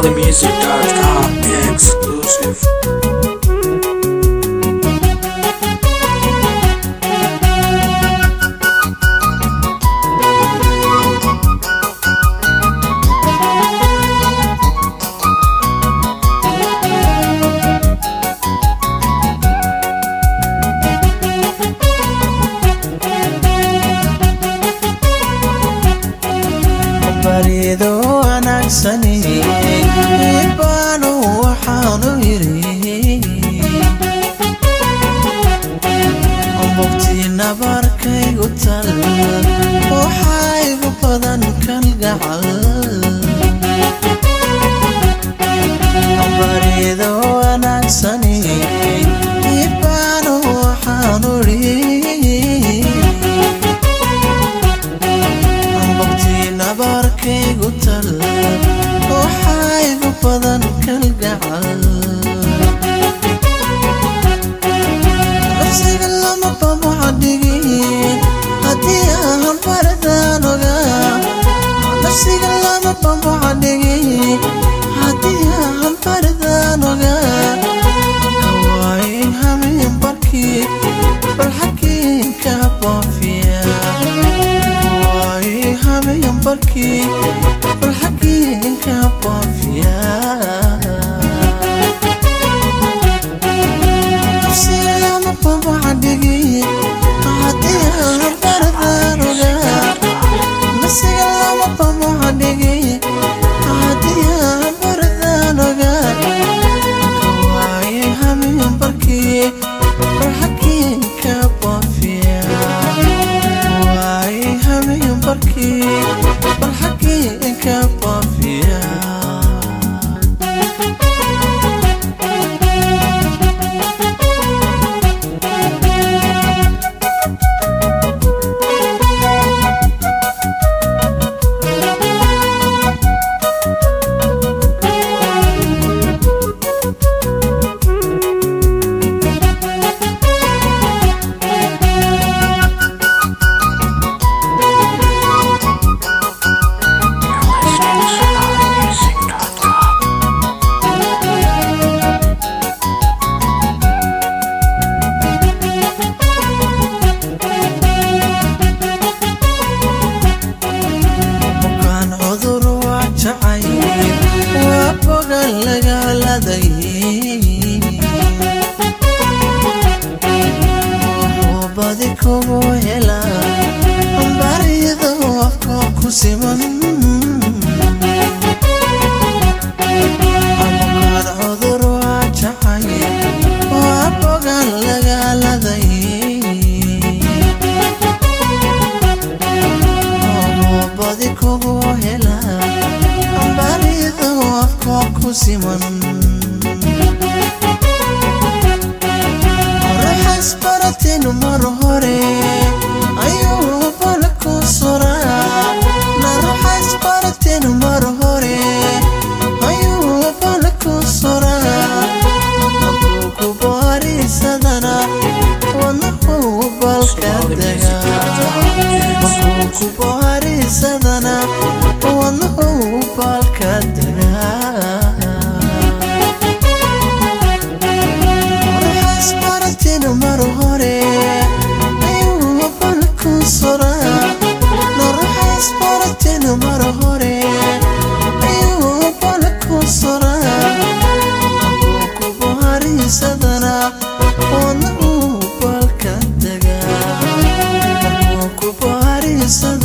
SomaliMusic.com exclusive. Barido wanaagsani baanu waxaanu yiri bogtii nabarkaygu tal waxaygu badan kalgacal. Barido wanaagsani baanu waxaanu yiri nabarkaygu tal waxaygu badan kalgacal. Nafsiga lama babucadhigin haddii aan baradaan ogaa. Nafsiga lama babucadhigin haddii aan baradaan ogaa. Kawaayin habeen barkii bal xakiinka boofiya. Habeen barkii bal xakiinka boofiya. Nafsiga lama babucadhigin haddii aan baradaan ogaa. Nafsiga lama babucadhigin haddii aan baradaan ogaa. Kawaayin habeen barkii bal xakiinka boofiya. Bal xakiinka boofiya. Wuxuu badi kugu helaa barido afko ku siman. Bukaan cudur waa jacay waa bogan lagaaladay. Wuxuu badi kugu helaa barido afko ku siman. Baratin mar hore ayuu balku suraa. Naruxas baratin mar hore ayuu balku suraa. Markuu ku baarisadana wadnahu balka degaa. Markuu ku baarisadana wadnahu balka degaa. Mar hore ayuu balku suraa. Naruxas baratin mar hore ayuu balku suraa. Markuu ku baarisadana wadnahu balka degaa. Markuu ku baarisadana